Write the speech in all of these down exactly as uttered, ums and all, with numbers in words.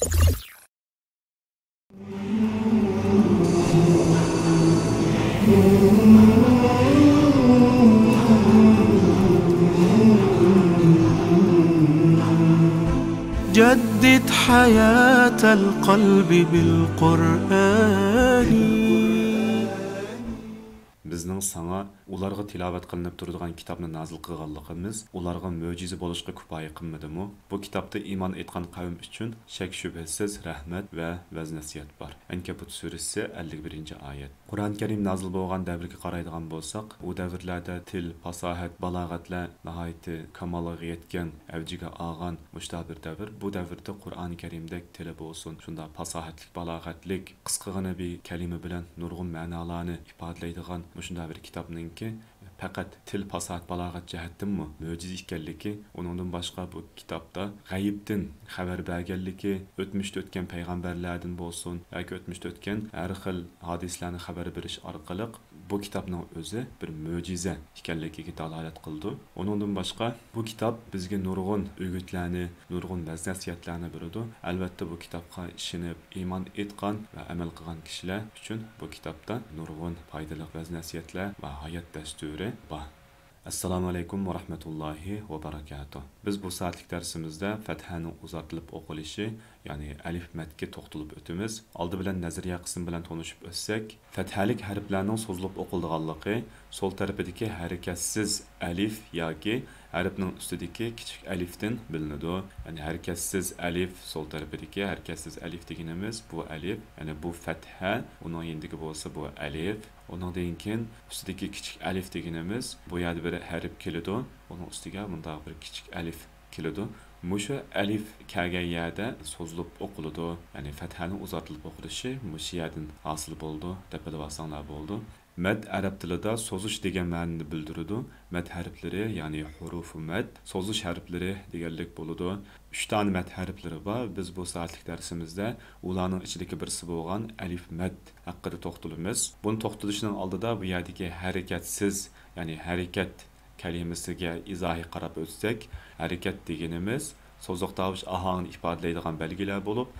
جدد حياة القلب بالقرآن. بىزنىڭ ساڭا ئۇلارغا تىلاۋەت قىلىنىپ تۇرىدىغان كىتابنى نازىل قىلغانلىقىمىز ئۇلارغا مۆجىزە بولۇشقا كۇپايە قىلمىدىمۇ؟ بۇ كىتابتا ئىمان ئېيتقان قەۋم ئۈچۈن شەك-شۈبھىسىز رەھمەت ۋە ۋەز-نەسىھەت بار. ئەنكەبۇت سۈرىسى، ئەللىك بىرىنچى ئايەت. قۇرئان كەرىم نازىل بولغان دەۋرگە قارايدىغان بولساق، ئۇ دەۋرلەردە تىل، پاساھەت، بالاغەتلەر ناھايىتى كامالغا يەتكەن، ئەۋجىگە ئالغان مۇشۇنداق بىر دەۋر. بۇ دەۋردە قۇرئان كەرىمدەك تىلى بولسۇن، شۇنداق پاساھەتلىك، بالاغەتلىك، قىسقىغىنە بىر كەلىمە بىلەن نۇرغۇن مەنالارنى ئىپادىلەيدىغان مۇشۇنداق بىر كىتابنىڭكى پەقەت تىل، پاساھەت، بالاغەت جەھەتتىنمۇ مۆجىزە ئىكەنلىكى، ئۇنىڭدىن باشقا بۇ كىتابتا غەيىبتىن خەۋەر بەرگەنلىكى، ئۆتمۈشتە ئۆتكەن پەيغەمبەرلەردىن بولسۇن ياكى ئۆتمۈشتە ئۆتكەن ھەر خىل ھادىسىلەرنى خەۋەر بېرىش ئارقىلىق بۇ كىتابنىڭ ئۆزى بىر مۆجىزە ئىكەنلىكىگە دالالەت قىلىدۇ. ئۇنىڭدىن باشقا، بۇ كىتاب بىزگە نۇرغۇن ئۆگۈتلەرنى، نۇرغۇن ۋەز-نەسىھەتلەرنى بېرىدۇ. ئەلۋەتتە، بۇ كىتابقا ئىشىنىپ، ئىمان ئېيتقان ۋە ئەمەل قىلغان كىشىلەر ئۈچۈن بۇ كىتابتا نۇرغۇن پايدىلىق ۋەز-نەسىھەتلەر ۋە ھايات دەستۇرى بار. ئەسسالامۇ ئەلەيكۇم ۋە رەھمەتۇللاھى ۋە بەرەكاتۇھ. بىز بۇ سائەتلىك دەرسىمىزدە فەتھەنىڭ ئۇزارتىلىپ ئوقۇلۇشى، يەنى ئەلىف مەدكە توختىلىپ ئۆتىمىز. ئالدى بىلەن نەزەرىيە قىسمى بىلەن تونۇشۇپ ئۆتسەك، فەتھەلىك ھەرپلەرنىڭ سوزۇلۇپ ئوقۇلىدىغانلىقى، سول تەرىپىدىكى ھەرىكەتسىز ئەلىف ياكى ھەرپنىڭ ئۈستىدىكى كىچىك ئەلىفتىن بىلىنىدۇ. يەنى ھەرىكەتسىز ئەلىف، سول تەرىپىدىكى ھەرىكەتسىز ئەلىف دېگىنىمىز بۇ ئەلىف، يەنى بۇ فەتھە، ئۇنىڭ يېنىدىكى بولسا بۇ ئەلىف. ئۇنىڭدىن كېيىن ئۈستىدىكى كىچىك ئەلىف دېگىنىمىز، بۇ يەردە بىر ھەرپ كېلىدۇ، ئۇنىڭ ئۈستىگە مۇنداق بىر كىچىك ئەلىف كېلىدۇ. مۇشۇ ئەلىف كەلگەن يەردە سوزۇلۇپ ئوقۇلىدۇ. يەنى فەتھەنىڭ ئۇزارتىلىپ ئوقۇلۇشى مۇشۇ يەردىن ھاسىل بولىدۇ دەپ بىلىۋالساڭلار بولىدۇ. مەد ئەرەب تىلىدا سوزۇش دېگەن مەنىنى بىلدۈرىدۇ. مەد ھەرپلىرى، يەنى ھۇرۇفۇ مەد، سوزۇش ھەرپلىرى دېگەنلىك بولىدۇ. ئۈچ دانە مەد ھەرپلىرى بار. بىز بۇ سائەتلىك دەرسىمىزدە ئۇلارنىڭ ئىچىدىكى بىرسى بولغان ئەلىف مەد ھەققىدە توختىلىمىز. بۇنى توختىلىشنىڭ ئالدىدا بۇ يەردىكى ھەرىكەتسىز، يەنى ھەرىكەت كەلىمىسىگە ئىزاھىي قاراپ ئۆتسەك، ھەرىكەت دېگىنىمىز سوزۇق تاۋۇش ئاھاڭىنى ئىپادىلەيدىغان بەلگىلەر بولۇپ،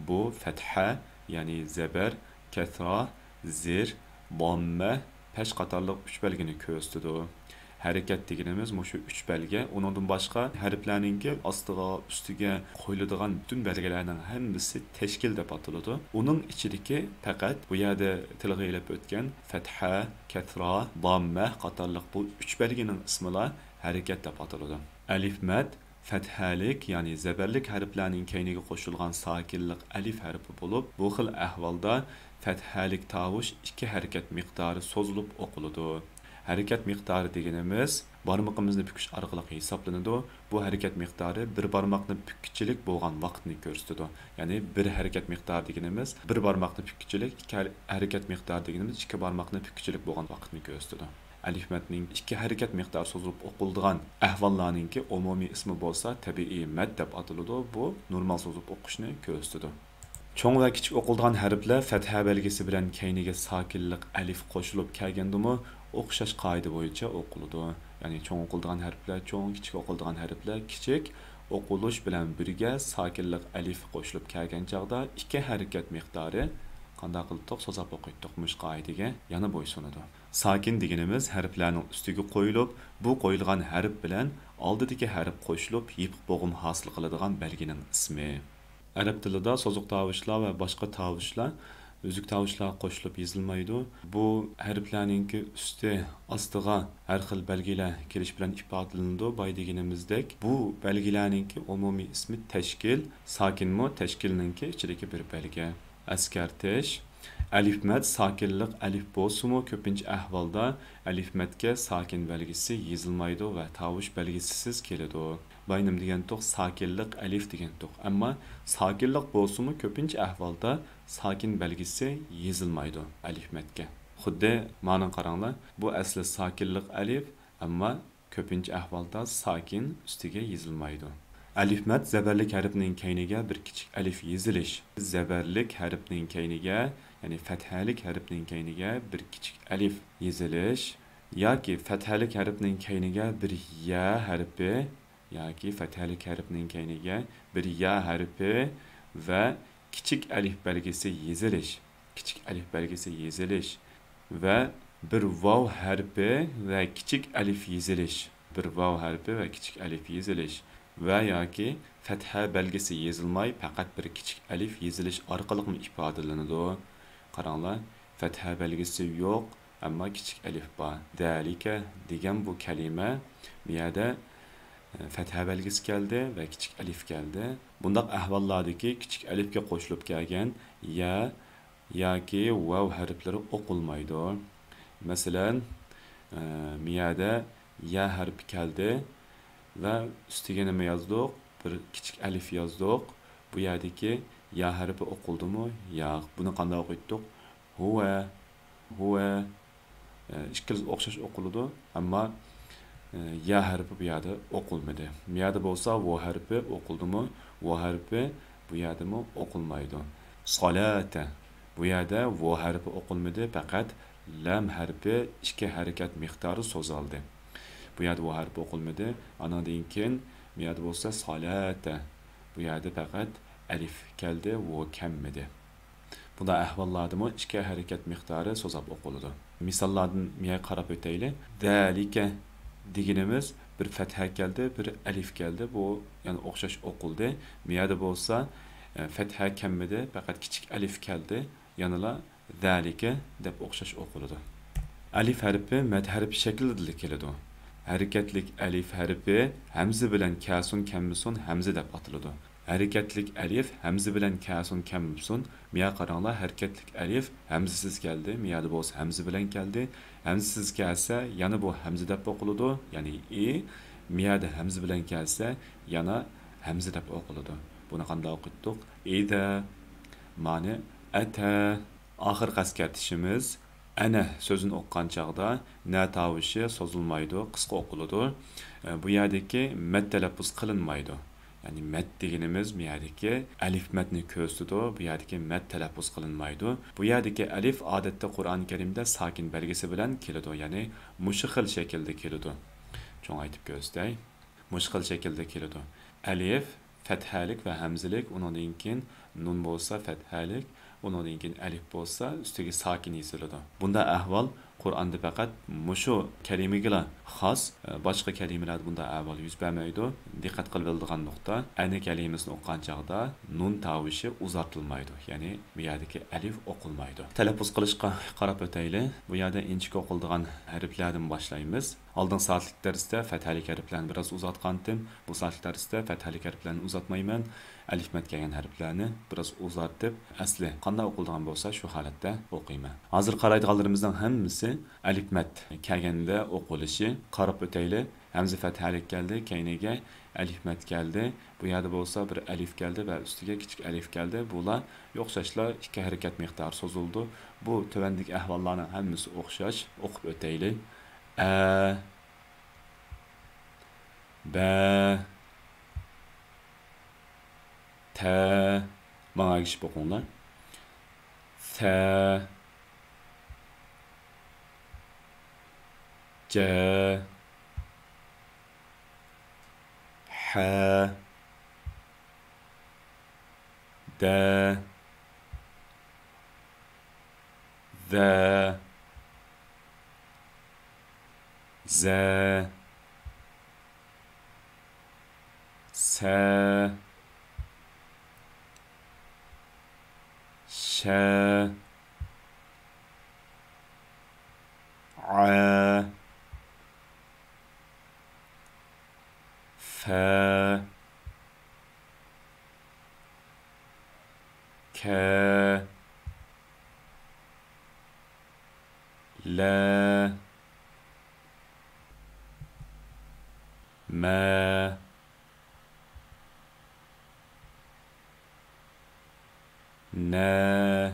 بۇ فەتھە، يەنى زەبەر، كەسرا، زىر، داممە، پەش قاتارلىق ئۈچ بەلگىنى كۆرسىتىدۇ. ھەرىكەت دېگىنىمىز مۇشۇ ئۈچ بەلگە، ئۇنىڭدىن باشقا ھەرپلەرنىڭكى ئاستىغا، ئۈستىگە قويۇلىدىغان پۈتۈن بەلگىلەرنىڭ ھەممىسى تەشكىل دەپ ئاتىلىدۇ. ئۇنىڭ ئىچىدىكى پەقەت بۇ يەردە تىلغا ئېلىپ ئۆتكەن فەتھە، كەسرا، داممە قاتارلىق بۇ ئۈچ بەلگىنىڭ ئىسمىلا ھەرىكەت دەپ ئاتىلىدۇ. ئەلىف مەد، فەتھەلىك، يەنى زەبەرلىك ھەرپلەرنىڭ كەينىگە قوشۇلغان ساكىنلىق ئەلىف ھەرپى بولۇپ، بۇ خىل ئەھۋالدا فەتھەلىك تاۋۇش ئىككى ھەرىكەت مىقدارى سوزۇلۇپ ئوقۇلىدۇ. ھەرىكەت مىقدارى دېگىنىمىز بارمىقىمىزنى پۈكۈش ئارقىلىق ھېسابلىنىدۇ. بۇ ھەرىكەت مىقدارى بىر بارماقنى پۈككۈچىلىك بولغان ۋاقىتنى كۆرسىتىدۇ. يەنى بىر ھەرىكەت مىقدارى دېگىنىمىز بىر بارماقنى پۈككۈچىلىك، ئىككى ھەر-، ھەرىكەت مىقدارى دېگىنىمىز ئىككى بارماقنى پۈككۈچىلىك بولغان ۋاقىتنى كۆرسىتىدۇ. ئەلىف مەدنىڭ ئىككى ھەرىكەت مىقدارى سوزۇلۇپ ئوقۇلىدىغان ئەھۋاللارنىڭكى ئومۇمىي ئىسمى بولسا تەبىئىي مەد دەپ ئاتىلىدۇ. بۇ نورمال سوزۇلۇپ ئوقۇشنى كۆرسىتىدۇ. چوڭ ۋە كىچىك ئوقۇلىدىغان ھەرپلەر فەتھە بەلگىسى بىلەن كەينىگە ساكىنلىق ئەلىف قوشۇلۇپ كەلگەندىمۇ ئوخشاش قائىدە بويىچە ئوقۇلىدۇ. يەنى چوڭ ئوقۇلىدىغان ھەرپلەر چوڭ، كىچىك ئوقۇلىدىغان ھەرپلەر كىچىك. ئوقۇلۇش بىلەن بىرگە ساكىنلىق ئەلىف قوشۇلۇپ كەلگەن چاغدا ئىككى ھەرىكەت مىقدارى قانداق قىلدۇق؟ سوزاپ ئوقۇيتتۇق. مۇشۇ قائىدىگە يەنە بويسۇنىدۇ. ساكىن دېگىنىمىز ھەرپلەرنىڭ ئۈستىگە قويۇلۇپ، بۇ قويۇلغان ھەرپ بىلەن ئالدىدىكى ھەرپ قوشۇلۇپ، يېپىق بوغۇم ھاسىل قىلىدىغان بەلگىنىڭ ئىسمى. ئەرەب تىلىدا سوزۇق تاۋۇشلار ۋە باشقا تاۋۇشلار ئۈزۈك تاۋۇشلارغا قوشۇلۇپ يېزىلمايدۇ. بۇ ھەرپلەرنىڭكى ئۈستى، ئاستىغا ھەر خىل بەلگىلەر كېلىش بىلەن ئىپادىلىنىدۇ. بايا دېگىنىمىزدەك، بۇ بەلگىلەرنىڭكى ئومۇمىي ئىسمى تەشكىل، ساكىنمۇ تەشكىلنىڭكى ئىچىدىكى بىر بەلگە. ئەسكەرتىش: ئەلىف مەد ساكىنلىق ئەلىف بولسىمۇ، كۆپىنچە ئەھۋالدا ئەلىف مەدكە ساكىن بەلگىسى يېزىلمايدۇ ۋە تاۋۇش بەلگىسىسىز كېلىدۇ. بايا نېمە دېگەنتۇق؟ ساكىنلىق ئەلىف دېگەنتۇق. ئەمما ساكىنلىق بولسىمۇ، كۆپىنچە ئەھۋالدا ساكىن بەلگىسى يېزىلمايدۇ ئەلىف مەدكە. خۇددى مانا قاراڭلار، بۇ ئەسلى ساكىنلىق ئەلىف، ئەمما كۆپىنچە ئەھۋالدا ساكىن ئۈستىگە يېزىلمايدۇ. ئەلىف مەد زەبەرلىك ھەرپنىڭ كەينىگە بىر كىچىك ئەلىف يېزىلىش. زەبەرلىك ھەرپنىڭ كەينىگە، يەنى فەتھەلىك ھەرپنىڭ كەينىگە بىر كىچىك ئەلىف يېزىلىش. ياكى فەتھەلىك ھەرپنىڭ كەينىگە بىر يا ھەرپى، ياكى فەتھەلىك ھەرپنىڭ كەينىگە بىر يا ھەرپى ۋە كىچىك ئەلىف بەلگىسى يېزىلىش، كىچىك ئەلىف بەلگىسى يېزىلىش ۋە بىر ۋاۋ ھەرپى ۋە كىچىك ئەلىف يېزىلىش، بىر ۋاۋ ھەرپى ۋە كىچىك ئەلىف يېزىلىش ۋە ياكى فەتھە بەلگىسى يېزىلماي، پەقەت بىر كىچىك ئەلىف يېزىلىش ئارقىلىقمۇ ئىپادىلىنىدۇ. قاراڭلار، فەتھە بەلگىسى يوق، ئەمما كىچىك ئەلىف بار. دەلىكە دېگەن بۇ كەلىمە، بۇ يەردە، ئە، فەتھە بەلگىسى كەلدى ۋە كىچىك ئەلىف كەلدى. بۇنداق ئەھۋاللاردىكى كىچىك ئەلىفكە قوشۇلۇپ كەلگەن يە ياكى ۋاۋ ھەرپلىرى ئوقۇلمايدۇ. مەسىلەن، ئە، مىيەدە يە ھەرپى كەلدى ۋە ئۈستىگە نېمە يازدۇق؟ بىر كىچىك ئەلىف يازدۇق. بۇ يەردىكى يا ھەرپى ئوقۇلدىمۇ؟ ياق. بۇنى قانداق ئوقۇيتتۇق؟ ھۇۋە، ھۇۋە. ئە، ئىككىلىسى ئوخشاش ئوقۇلىدۇ، ئەمما، ئە، يا ھەرپى بۇ يەردە ئوقۇلمىدى. بۇ يەردە بولسا ۋو ھەرپى ئوقۇلدىمۇ؟ ۋو ھەرپى بۇ يەردىمۇ ئوقۇلمايدۇ. سالاتە. بۇ يەردە ۋو ھەرپى ئوقۇلمىدى، پەقەت لام ھەرپى ئىككى ھەرىكەت مىقدارى سوزالدى. بۇ يەردە ۋو ھەرپى ئوقۇلمىدى. ئانىڭدىن كېيىن بۇ يەردە بولسا سالاتە. بۇ يەردە پەقەت ئەلىف كەلدى، ۋو كەلمىدى. بۇنداق ئەھۋاللاردىمۇ ئىككى ھەرىكەت مىقدارى سوزاپ ئوقۇلىدۇ. مىساللاردىن مىيەگە قاراپ ئۆتەيلى. دەلىكە دېگىنىمىز بىر فەتھە كەلدى، بىر ئەلىف كەلدى. بۇ يەنە ئوخشاش ئوقۇلدى. مىيەدە بولسا، ئە، فەتھە كەلمىدى، پەقەت كىچىك ئەلىف كەلدى. يەنىلا زەلىكە دەپ ئوخشاش ئوقۇلىدۇ. ئەلىف ھەرپى مەد ھەرپى شەكلىدىلا كېلىدۇ. ھەرىكەتلىك ئەلىف ھەرپى ھەمزە بىلەن كەسۇن كەممىسۇن ھەمزە دەپ ئاتىلىدۇ. ھەرىكەتلىك ئەلىف ھەمزە بىلەن كەسۇن كەممىسۇن. مىيە قاراڭلار، ھەرىكەتلىك ئەلىف ھەمزىسىز كەلدى. مىيەدە بولسا ھەمزە بىلەن كەلدى. ھەمزىسىز كەلسە يەنە بۇ ھەمزە دەپ ئوقۇلىدۇ. يەنى ئى. مىيەدە ھەمزە بىلەن كەلسە يەنە ھەمزە دەپ ئوقۇلىدۇ. بۇنى قانداق ئوقۇيتتۇق؟ ئىدە. مانى ئەتە. ئاخىرقى ئەسكەرتىشىمىز، ئەنە سۆزىنى ئوقۇغان چاغدا نە تاۋۇشى سوزۇلمايدۇ، قىسقا ئوقۇلىدۇ. ئە، بۇ يەردىكى مەد تەلەپپۇز قىلىنمايدۇ. يەنى مەد دېگىنىمىز بۇ يەردىكى ئەلىف مەدنى كۆرسىتىدۇ، بۇ يەردىكى مەد تەلەپپۇز قىلىنمايدۇ. بۇ يەردىكى ئەلىف ئادەتتە قۇرئان كەرىمدە ساكىن بەلگىسى بىلەن كېلىدۇ، يەنى مۇشۇ خىل شەكىلدە كېلىدۇ. چوڭايتىپ كۆرسىتەي. مۇشۇ خىل شەكىلدە كېلىدۇ. ئەلىف، فەتھەلىك ۋە ھەمزىلىك، ئۇنىڭدىن كېيىن نۇن بولسا فەتھەلىك، ئۇنىڭدىن كېيىن ئەلىف بولسا ئۈستىگە ساكىن يېزىلىدۇ. بۇنداق ئەھۋال قۇرئاندا پەقەت مۇشۇ كەلىمىگىلا خاس، باشقا كەلىمىلەردە بۇنداق ئەھۋال يۈز بەرمەيدۇ. دىققەت قىلىۋېلىدىغان نۇقتا، ئەنە كەلىمىسىنى ئوقۇغان چاغدا نۇن تاۋۇشى ئۇزارتىلمايدۇ، يەنى بۇ يەردىكى ئەلىف ئوقۇلمايدۇ. تەلەپپۇز قىلىشقا قاراپ ئۆتەيلى. بۇ يەردە ئىنچىكە ئوقۇلىدىغان ھەرپلەردىن باشلايمىز. ئالدىنقى سائەتلىك دەرستە فەتھەلىك ھەرپلەرنى بىراز ئۇزارتقانتىم. بۇ سائەتلىك دەرستە فەتھەلىك ھەرپلەرنى ئۇزارتمايمەن. ئەلىف مەد كەلگەن ھەرپلەرنى بىراز ئۇزارتىپ، ئەسلى قانداق ئوقۇلىدىغان بولسا، شۇ ھالەتتە ئوقۇيمەن. ھازىر قارايدىغانلىرىمىزنىڭ ھەممىسى ئەلىف مەد كەلگەندە ئوقۇلۇشى. قاراپ ئۆتەيلى. ھەمزە فەتھەلىك كەلدى، كەينىگە ئەلىف مەد كەلدى. بۇ يەردە بولسا بىر ئەلىف كەلدى ۋە ئۈستىگە كىچىك ئەلىف كەلدى. بۇلار ئوخشاشلا ئىككى ھەرىكەت مىقدارى سوزۇلىدۇ. بۇ تۆۋەندىكى ئەھۋاللارنىڭ ھەممىسى ئوخشاش. ئوقۇپ ئۆتەيلى. ئە، بە، تە. ماڭا ئەگىشىپ ئوقۇڭلار. سە، جە، ھە، دە، زە، زە، سە، شە، ئە، فە، كە، لە، مە، نە،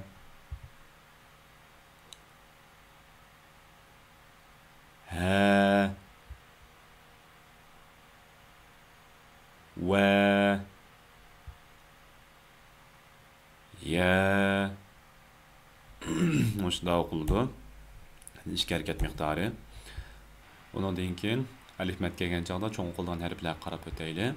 ھە، ۋە، يە. مۇشۇنداق ئوقۇلىدۇ. ئىككى ھەرىكەت مىقدارى. ئۇنىڭدىن كېيىن ئەلىف مەد كەلگەن چاغدا چوڭ ئوقۇلىدىغان ھەرپلەرگە قاراپ ئۆتەيلى.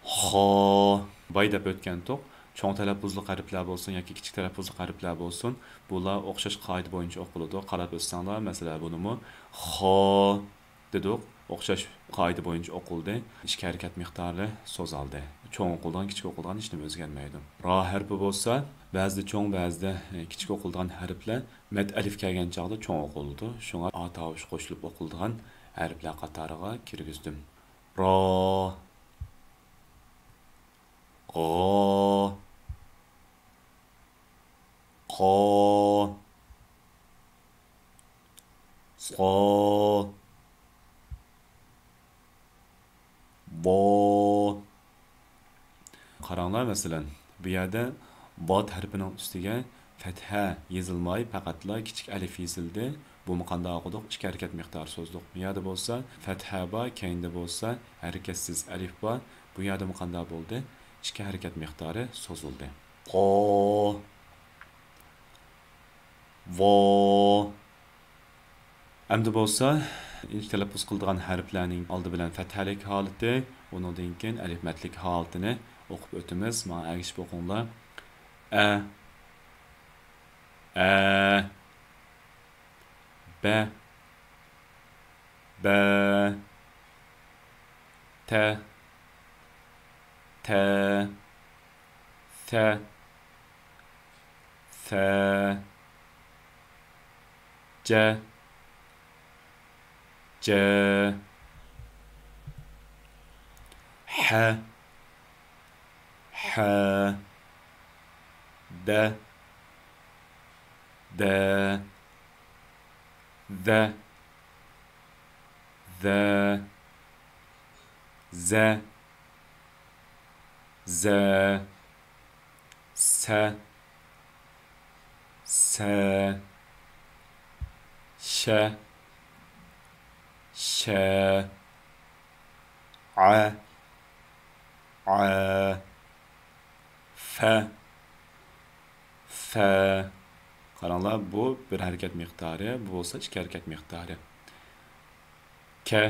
خا. باي دەپ ئۆتكەنتۇق. چوڭ تەلەپپۇزلۇق ھەرپلەر بولسۇن ياكى كىچىك تەلەپپۇزلۇق ھەرپلەر بولسۇن، بۇلار ئوخشاش قائىدە بويىچە ئوقۇلىدۇ. قاراپ ئۆتسەڭلار، مەسىلەن، بۇنىمۇ خو دېدۇق، ئوخشاش قائىدە بويىچە ئوقۇلدى. ئىككى ھەرىكەت مىقدارى سوزالدى. چوڭ ئوقۇلىدىغان، كىچىك ئوقۇلىدىغان ھېچنېمە ئۆزگەرمەيدۇ. را ھەرپى بولسا، بەزىدە چوڭ، بەزىدە، ئى، كىچىك ئوقۇلىدىغان ھەرپلەر مەد ئەلىف كەلگەن چاغدا چوڭ ئوقۇلىدۇ. شۇڭا ئا تاۋۇشى قوشۇلۇپ ئوقۇلىدىغان ھەرپلەر قاتارىغا كىرگۈزدۈم. را، غا، قا، سا، ۋا. قاراڭلار، مەسىلەن، بۇ يەردە ۋات ھەرپىنىڭ ئۈستىگە پەتھە يېزىلماي، پەقەتلا كىچىك ئەلىف يېزىلدى. بۇمۇ قانداق ئوقۇدۇق؟ ئىككى ھەرىكەت مىقدارى سوزدۇق. بۇ يەردە بولسا پەتھە بار، كەينىدە بولسا ھەرىكەتسىز ئەلىف بار. بۇ يەردىمۇ قانداق بولدى؟ ئىككى ھەرىكەت مىقدارى سوزۇلدى. قا، ۋا. ئەمدى بولسا ئىنچىكە تەلەپپۇز قىلىدىغان ھەرپلەرنىڭ ئالدى بىلەن پەتھەلىك ھالىتى، ئۇنىڭدىن كېيىن ئەلىپ مەدلىك ھالىتىنى ئوقۇپ ئۆتىمىز. ماڭا ئەگىشىپ ئوقۇڭلار. ئە، ئە، بە، بە، تە، تە، سە، سە، جە، جە، ھە، ھە، دە، دە، زە، زە، زە، زە، سە، سە، شە، شە، ئە، ئە، فە، فە. قاراڭلار، بۇ بىر ھەرىكەت مىقدارى، بۇ بولسا ئىككى ھەرىكەت مىقدارى. كە،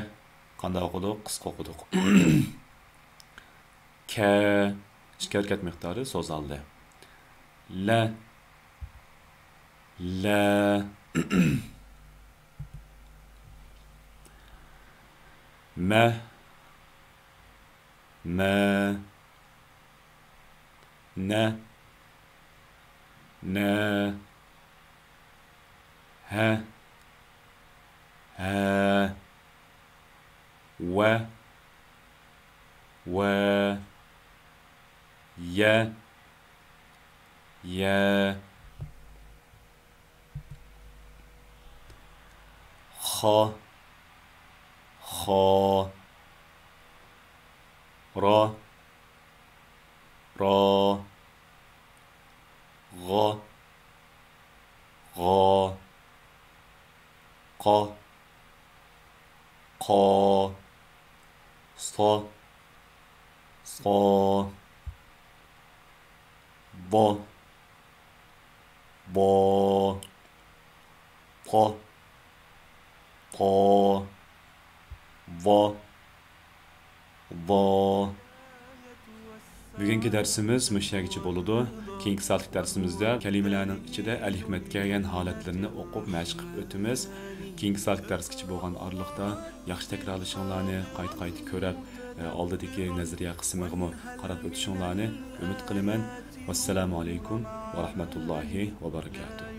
قانداق ئوقۇدۇق؟ قىسقا ئوقۇدۇق. كە، ئىككى ھەرىكەت مىقدارى سوزالدى. لە، لە، مە، مە، نە، نە، ھە، ھە، ۋە، ۋە، يە، يە، خا، خا، را، را، غا، غا، قا، قا، سا، سا، ۋا، ۋا، پا، پا، ۋا، ۋا. بۈگۈنكى دەرسىمىز مۇشۇ يەرگىچە بولىدۇ. كېيىنكى سائەتلىك دەرسىمىزدە كەلىمىلەرنىڭ ئىچىدە ئەلىف مەد كەلگەن ھالەتلىرىنى ئوقۇپ مەشىق قىلىپ ئۆتىمىز. كېيىنكى سائەتلىك دەرسكىچە بولغان ئارىلىقتا ياخشى تەكرارلىشىڭلارنى، قايتا-قايتا كۆرۈپ، ئالدىدىكى نەزەرىيە قىسمىغىمۇ قاراپ ئۆتۈشۈڭلارنى ئۈمىد قىلىمەن. ۋەسسالامۇ ئەلەيكۇم ۋە رەھمەتۇللاھى ۋە بەرىكاتۇھ.